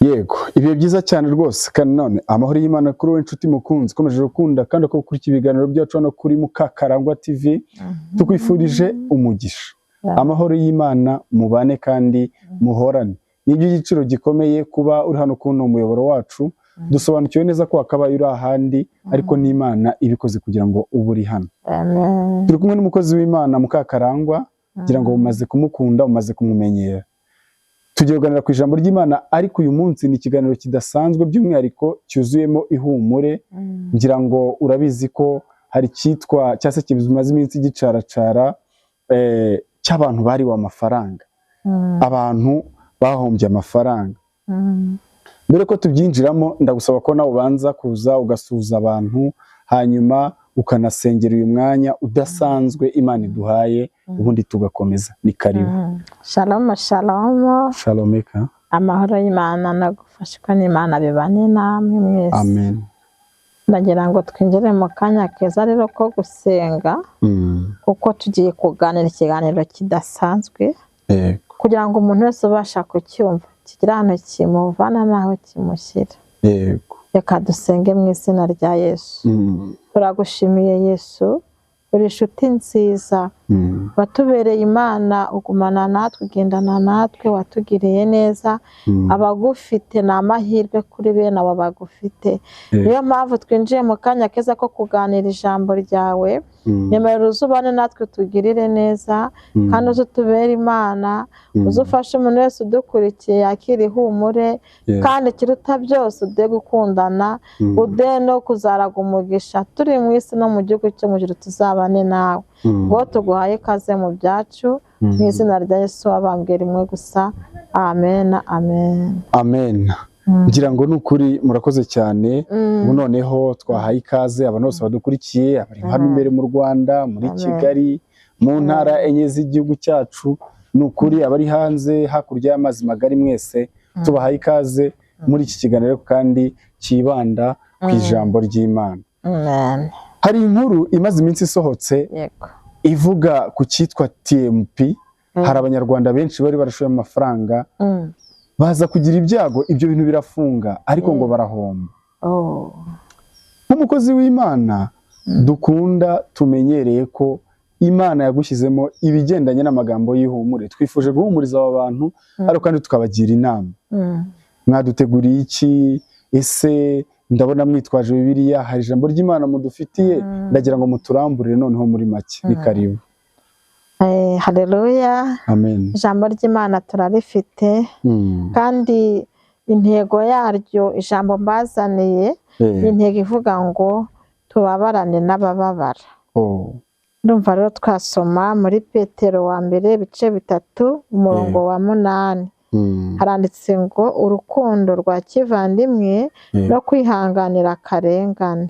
Yego, ibihe byiza cyane rwose. Kandi none amahoro y'Imana kuri wowe inshuti mukunzi ukomeje gukunda kandi ukagukurikira ibiganiro byacu hano kuri Mukakarangwa TV. Tukwifurije umugisha, amahoro y'Imana mubane kandi muhorane. Ni iby'igiciro gikomeye kuba uri hano kuri uno muyoboro wacu. Dusobanukiwe neza ko wakabaye uri ahandi, ariko n'Imana ibikoze kugira ngo ube uri hano. Amen. Turi kumwe n'umukozi w'Imana Mukakarangwa, kugira ngo mumaze kumukunda, mumaze kumumenyera. Tugiye kuganira ku ijambo ry'Imana, ariko uyu munsi ni ikiganiro kidasanzwe, by'umwihariko cyuzuyemo ihumure. Ngira ngo urabizi ko hari icyitwa cyangwa se kimaze iminsi gicaracara cy'abantu bariwe amafaranga, abantu bahombye amafaranga. Mbere ko tubyinjiramo, ndagusaba ko nawe ubanza kuza ugasuhuza abantu, hanyuma ukanasengera uyu mwanya udasanzwe Imana iduhaye, ubundi tugakomeza. Ni karibu. Shalom, shalom. Shalomeka. Amahoro y'Imana no gufashwa n'Imana bibane namwe mwese. Amen. Ndagira ngo twinjire mu kanya keza rero ko gusenga, kuko tugiye kuganira ikiganiro kidasanzwe, kugira ngo umuntu wese ubasha kucyumva kigira ahantu kimuvana n'aho kimushyira. Reka dusenge mu izina rya Yesu. Turagushimiye Yesu, uri inshuti nziza, watubereye Imana, ugumana natwe, ugendana natwe, watugiriye neza. Abagufite ni amahirwe kuri bene abo bagufite. Niyo mpamvu twinjiye mu kanya keza ko kuganira ijambo ryawe. Nyemerera uzubane natwe, tugirire neza, kandi uze utubere Imana, uze ufashe umuntu wese udukurikiye yakira ihumure, kandi ikiruta byose ude gukundana, ude no kuzaraga umugisha turi mu isi no mu gihugu cyo mu ijuru tuzabane nawe. Ngo tuguhaye ikaze mu byacu, mu izina rya Yesu wabambwe rimwe gusa, amen, amen. Amen. Ngira ngo ni ukuri murakoze cyane. Ubu noneho twahaye ikaze abantu bose badukurikiye, abari hano imbere mu Rwanda, muri Amen. Kigali, mu ntara enye z'igihugu cyacu, ni ukuri abari hanze hakurya y'amazi magari, mwese tubahaye ikaze muri iki kiganiro kandi cyibanda ku ijambo ry'Imana. Amen. Hari inkuru imaze iminsi isohotse ivuga ku cyitwa TMP. Hari Abanyarwanda benshi bari barashoye amafaranga, baza kugira ibyago, ibyo bintu birafunga, ariko ngo barahomba. Nk'umukozi w'Imana dukunda, tumenyereye ko Imana yagushyizemo ibigendanye n'amagambo y'ihumure, twifuje guhumuriza aba bantu, ariko kandi tukabagira inama. Mwaduteguriye iki? Ese ndabona mwitwaje Bibiliya, hari ijambo ry'Imana mudufitiye? Ndagira ngo muturamburire noneho muri make. Ni karibu. Haleluya. Amen. Ijambo ry'Imana turarifite, kandi intego yaryo, ijambo mbazaniye, ni intego ivuga ngo tubabarane n'abababara. Ndumva rero twasoma muri Petero wa mbere, ibice 3, umurongo wa 8. Haranditse ngo urukundo rwa kivandimwe no kwihanganira akarengane.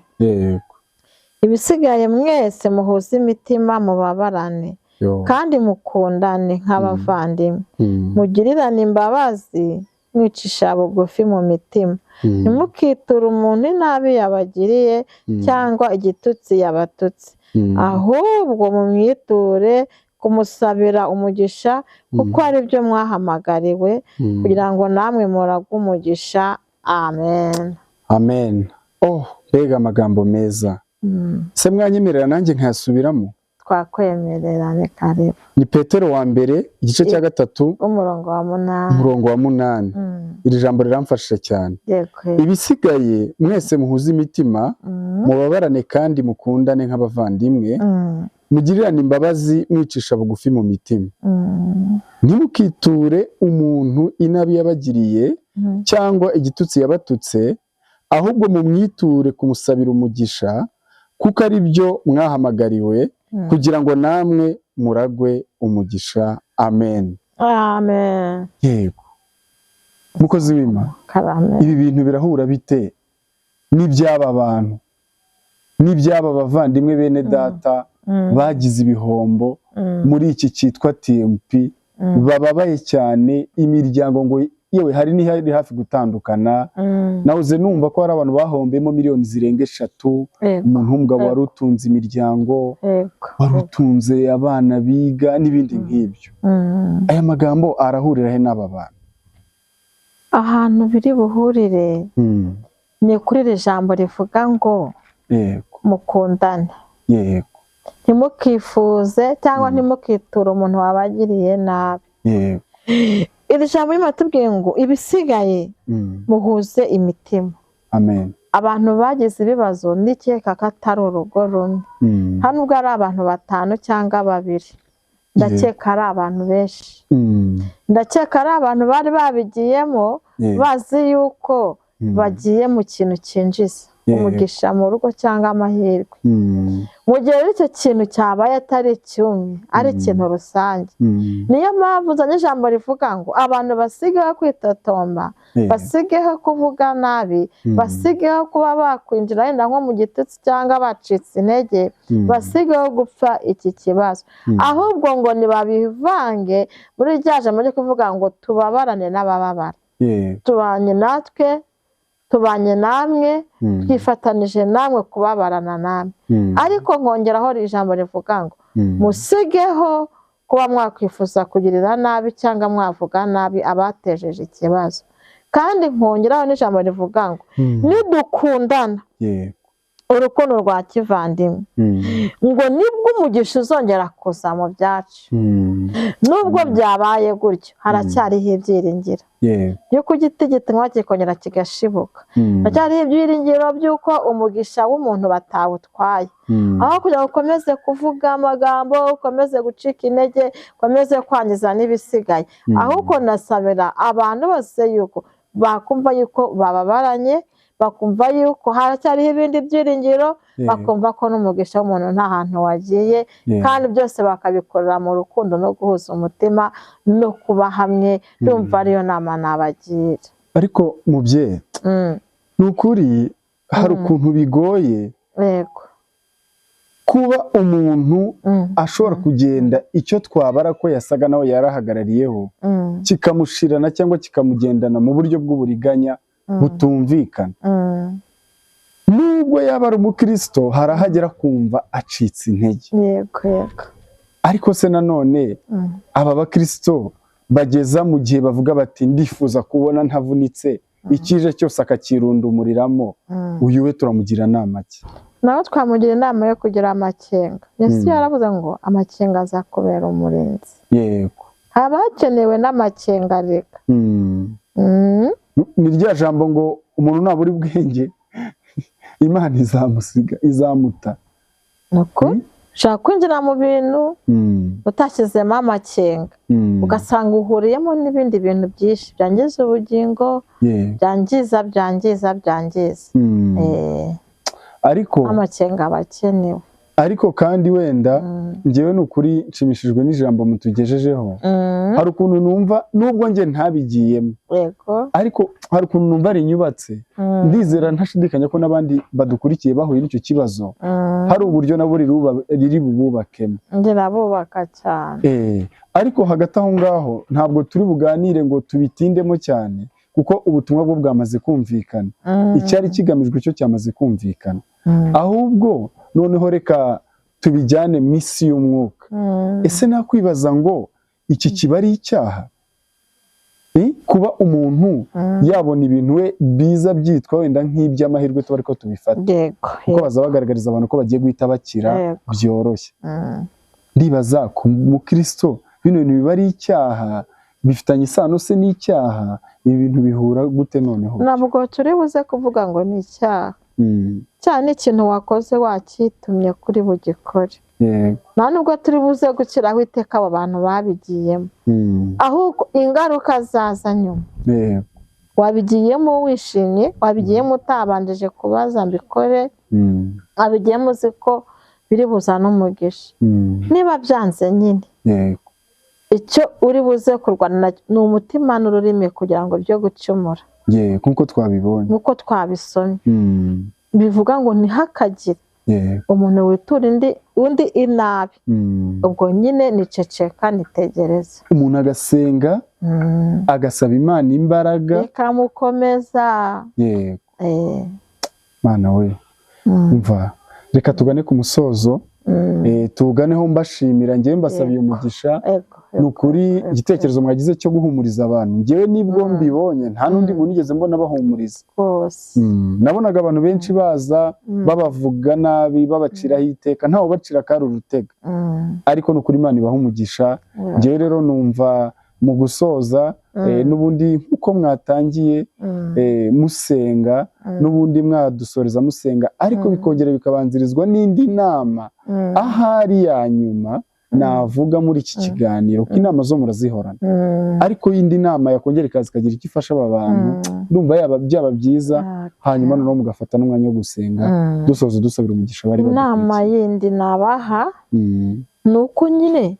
Ibisigaye mwese muhuze imitima, mubabarane, kandi mukundane nk'abavandimwe, mugirirane imbabazi, mwicisha bugufi mu mitima. Ntimukiture umuntu inabi yabagiriye cyangwa igitutsi yabatutse, ahubwo mumwiture kumusabira umugisha, kuko ari byo mwahamagariwe, kugira ngo namwe muragwe umugisha. Amen. Amen. Oh, mbega amagambo meza! Se mwanyemerera nanjye nkayasubiramo? Twakwemerera, ni karibu. Ni Petero wa mbere, igice cya 3, umurongo wa 8. Umurongo wa 8. Iri jambo riramfashije cyane. Ibisigaye mwese muhuze imitima, mubabarane kandi mukundane nk'abavandimwe, mugirirane imbabazi, mwicisha bugufi mu mitima. Ntimukiture umuntu inabi yabagiriye cyangwa igitutsi yabatutse, ahubwo mumwiture kumusabira umugisha, kuko ari byo mwahamagariwe, kugira ngo namwe muragwe umugisha. Amen. Amen. Yego, mukozi w'Imana. Karame. Ibi bintu birahura bite n'iby'aba bantu, n'iby'aba bavandimwe bene data bagize ibihombo muri iki cyitwa TMP, bababaye cyane, imiryango ngo yewe hari n'ihari hafi gutandukana? Nahoze numva ko hari abantu bahombeyemo miliyoni zirenga 3, umuntu w'umugabo wari utunze imiryango, wari utunze abana biga n'ibindi nk'ibyo. Aya magambo arahurira he n'aba bantu? Ahantu biri buhurire ni kuri iri jambo rivuga ngo mukundane, yego, ntimukifuze cyangwa ntimukiture umuntu wabagiriye nabi. Yego, iri jambo rimatubwiye ngo ibisigaye muhuze imitima. Amen. Abantu bagize ibibazo ndikeka ko atari urugo rumwe, hano ubwo ari abantu 5 cyangwa 2, ndakeka ari abantu benshi, ndakeka ari abantu bari babigiyemo bazi yuko bagiye mu kintu cyinjiza umugisha mu rugo cyangwa amahirwe. Mu gihe icyo kintu cyabaye atari icyumwe, ari ikintu rusange. Niyo mpamvu nzanye ijambo rivuga ngo abantu basigeho kwitotomba, basigeho kuvuga nabi, basigeho kuba bakwinjira wenda nko mu gitutsi cyangwa bacitse intege, basigeho gupfa iki kibazo, ahubwo ngo nibabivange muri rya jambo ryo kuvuga ngo tubabarane n'abababara, tubanye natwe, tubanye namwe, twifatanije namwe kubabarana namwe. Ariko nkongeraho ijambo rivuga ngo musigeho kuba mwakwifuza kugirira nabi cyangwa mwavuga nabi abatejeje ikibazo. Kandi nkongeraho n'ijambo rivuga ngo nidukundana urukundo rwa kivandimwe, ngo nibwo umugisha uzongera kuza mu byacu. Nubwo byabaye gutyo, haracyariho ibyiringiro yuko igiti gitanywa kikongera kigashibuka, haracyariho ibyiringiro by'uko umugisha w'umuntu batawutwaye. Aho kugira ngo ukomeze kuvuga amagambo, ukomeze gucika intege, ukomeze kwangiza n'ibisigaye, ahubwo nasabira abantu bose yuko bakumva yuko bababaranye, bakumva yuko haracyariho ibindi byiringiro, bakumva ko n'umugisha w'umuntu nta hantu wagiye, kandi byose bakabikorera mu rukundo no guhuza umutima no kuba hamwe. Ndumva ariyo nama nabagira. Ariko mubyeyi, ni ukuri hari ukuntu bigoye kuba umuntu ashobora kugenda icyo twabara ko yasaga nawe yarahagarariyeho kikamushirana cyangwa kikamugendana mu buryo bw'uburiganya butumvikana. Nubwo yaba ari umukristo, harahagera kumva acitse intege. Yego yego. Ariko se nanone aba bakristo bageza mu gihe bavuga bati ndifuza kubona ntavunitse, ikije cyose akakirundumuriramo, uyu we turamugira inama ki? Nawe twamugira inama yo kugira amakenga. Yesu yaravuze ngo amakenga azakubera umurinzi. Yego. Haba hakenewe n'amakenga reka. Ni rya jambo ngo umuntu nabura ubwenge Imana izamusiga, izamuta. Nuko ushaka kwinjira mu bintu utashyizemo amakenga, ugasanga uhuriyemo n'ibindi bintu byinshi byangiza ubugingo, byangiza byangiza byangiza. Ariko amakenga aba akenewe. Ariko kandi wenda njyewe ni ukuri nshimishijwe n'ijambo mutugejejeho. Hari ukuntu numva nubwo njye ntabigiyemo, ariko hari ukuntu numva rinyubatse, ndizera ntashidikanya ko n'abandi badukurikiye bahuye n'icyo kibazo, hari uburyo nabo riri bububakemo. Ndirabubaka cyane. Ariko hagati aho ngaho ntabwo turi buganire ngo tubitindemo cyane, kuko ubutumwa bwo bwamaze kumvikana, icyari kigamijwe cyo cyamaze kumvikana. Ahubwo noneho reka tubijyane mu isi y'umwuka. Ese nakwibaza ngo iki kiba ari icyaha? Kuba umuntu yabona ibintu we biza byitwa wenda nk'iby'amahirwe tuba ariko tubifata, kuko baza bagaragariza abantu ko bagiye guhita bakira byoroshye. Ndibaza ku mukristo bino bintu biba ari icyaha, bifitanye isano se n'icyaha? Ibi bintu bihura gute noneho? Ntabwo turi buze kuvuga ngo ni icyaha. Icyaha ni ikintu wakoze wakitumye kuri bugikore. Nta nubwo turi buze gukiraho iteka abo bantu babigiyemo, ahubwo ingaruka zaza nyuma. Wabigiyemo wishimye, wabigiyemo utabanjije kubaza mbikore, wabigiyemo uzi ko biri buzane umugisha. Niba byanze nyine, icyo uri buze kurwana ni umutima n'ururimi kugira ngo byo gucumura. Nk'uko twabibonye, nk'uko twabisomye, bivuga ngo ntihakagire umuntu witura undi inabi. Ubwo nyine niceceka, nitegereza. Umuntu agasenga, agasaba Imana imbaraga ikamukomeza. Yego. Mana we, umva, reka tugane ku musozo. Tuganeho mbashimira, ngewe mbasabiye umugisha. Ni ukuri igitekerezo mwagize cyo guhumuriza abantu, njyewe nibwo mbibonye, nta n'undi muntu nigeze mbona bahumuriza. Rwose. Nabonaga abantu benshi baza babavuga nabi, babaciraho iteka, ntawe ubacira akari urutega. Ariko ni ukuri Imana ibaha umugisha. Njyewe rero numva mu gusoza, n'ubundi nk'uko mwatangiye musenga, n'ubundi mwadusoreza musenga, ariko bikongera bikabanzirizwa n'indi nama ahari ya nyuma navuga muri iki kiganiro, kuko inama zo murazihorana, ariko indi nama yakongera ikaza ikagira icyo ifasha aba bantu, ndumva yaba byaba byiza. Hanyuma noneho mugafata n'umwanya wo gusenga, dusoza dusabira umugisha bari Inama badukurikiye. yindi nabaha ni uko nyine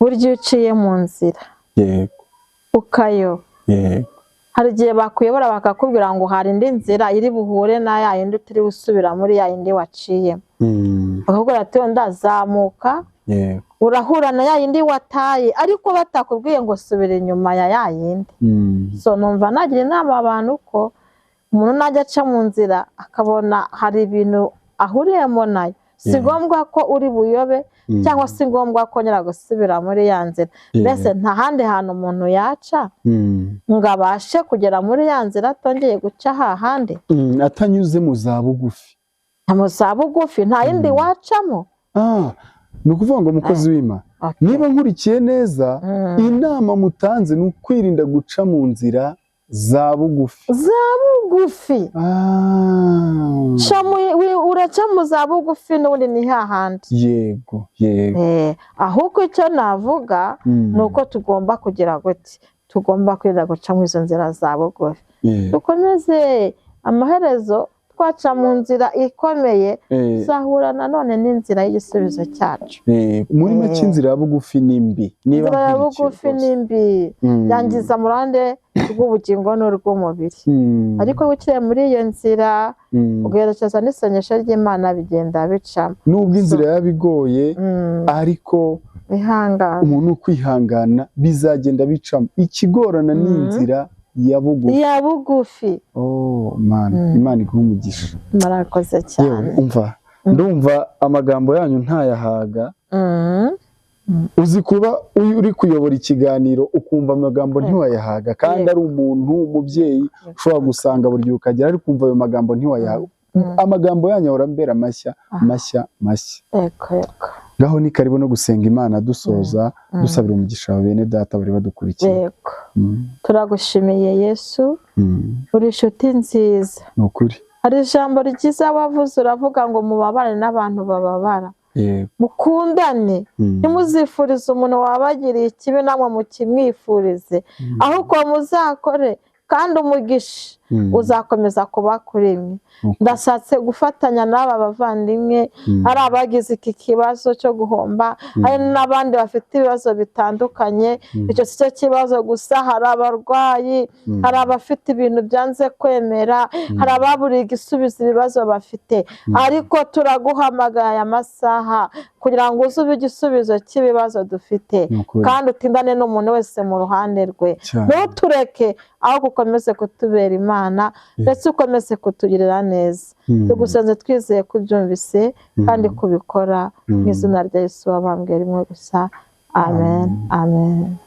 burya iyo uciye mu nzira ukayoba, hari igihe bakuyobora bakakubwira ngo hari indi nzira iri buhure na ya yindi, utiri gusubira muri ya yindi waciyemo. Bakakubwira ati wenda zamuka, urahura na ya yindi wataye, ariko batakubwiye ngo subira inyuma ya ya yindi. So numva nagira inama abantu ko umuntu najya aca mu nzira akabona hari ibintu ahuriyemo nayo, si ngombwa ko uri buyobe, cyangwa si ngombwa ko nyira gusubira muri ya nzira. Mbese nta handi hantu umuntu yaca ngo abashe kugera muri ya nzira atongeye guca hahandi? Atanyuze mu za bugufi. Mu za bugufi nta yindi wacamo. Ah, ni ukuvuga ngo mukozi w'Imana, niba nkurikiye neza, inama mutanze ni ukwirinda guca mu nzira za bugufi. Za bugufi. Uraca mu za bugufi n'ubundi ni hahandi. yego yego Ahubwo icyo navuga ni uko tugomba kugira gute, tugomba kwirinda guca muri izo nzira za bugufi, dukomeze, amaherezo twaca mu nzira ikomeye, tuzahura nanone n'inzira y'igisubizo cyacu. Muri make inzira ya bugufi ni mbi, niba Inzira ya nkurikiye bugufi rwose. ni mbi, yangiza mu ruhande rw'ubugingo n'urw'umubiri. Ariko wiciye muri iyo nzira, ugaherekeza n'isengesho ry'Imana, bigenda bicamo. Nubwo inzira yaba igoye, ariko Ihangane. umuntu ukwihangana bizagenda bicamo. Ikigorana ni inzira ya bugufi. Ya bugufi. Oh man, Imana iguhe umugisha. Murakoze Yewe, cyane. umva, ndumva amagambo yanyu ntayahaga. Uzi kuba uri kuyobora ikiganiro ukumva amagambo ntiwayahaga, kandi ari umuntu w'umubyeyi ushobora gusanga buri gihe ukagera, ariko kumva ayo magambo ntiwayahaga. Amagambo yanyu ahora ambera mashya, mashya, mashya. Yego yego. Ngaho ni karibu no gusenga Imana, dusoza dusabira umugisha wa bene data bari badukurikiye. Yego. Turagushimiye Yesu, uri inshuti nziza. Ni ukuri. Hari ijambo ryiza wavuze, uravuga ngo mubabare n'abantu bababara, mukundane, ntimuzifurize umuntu wabagiriye ikibi namwe mukimwifurize, ahubwo muzakore kandi umugisha uzakomeza kuba kuri mwe. Ni ukuri. Ndashatse gufatanya n'aba bavandimwe, ari abagize iki kibazo cyo guhomba, hari n'abandi bafite ibibazo bitandukanye. Icyo si cyo kibazo gusa, hari abarwayi, hari abafite ibintu byanze kwemera, hari ababuriye igisubizo ibibazo bafite. Ariko turaguhamagaye aya masaha kugira ngo uze ube igisubizo cy'ibibazo dufite, Ni ukuri. kandi utindane n'umuntu wese mu ruhande rwe. Cyane. Ntutureke, ahubwo ukomeze kutubera Imana, ndetse ukomeze kutugirira neza. Tugusenze twizeye ko ubyumvise kandi kubikora, mu izina rya Yesu wabambwe rimwe gusa, amen, amen.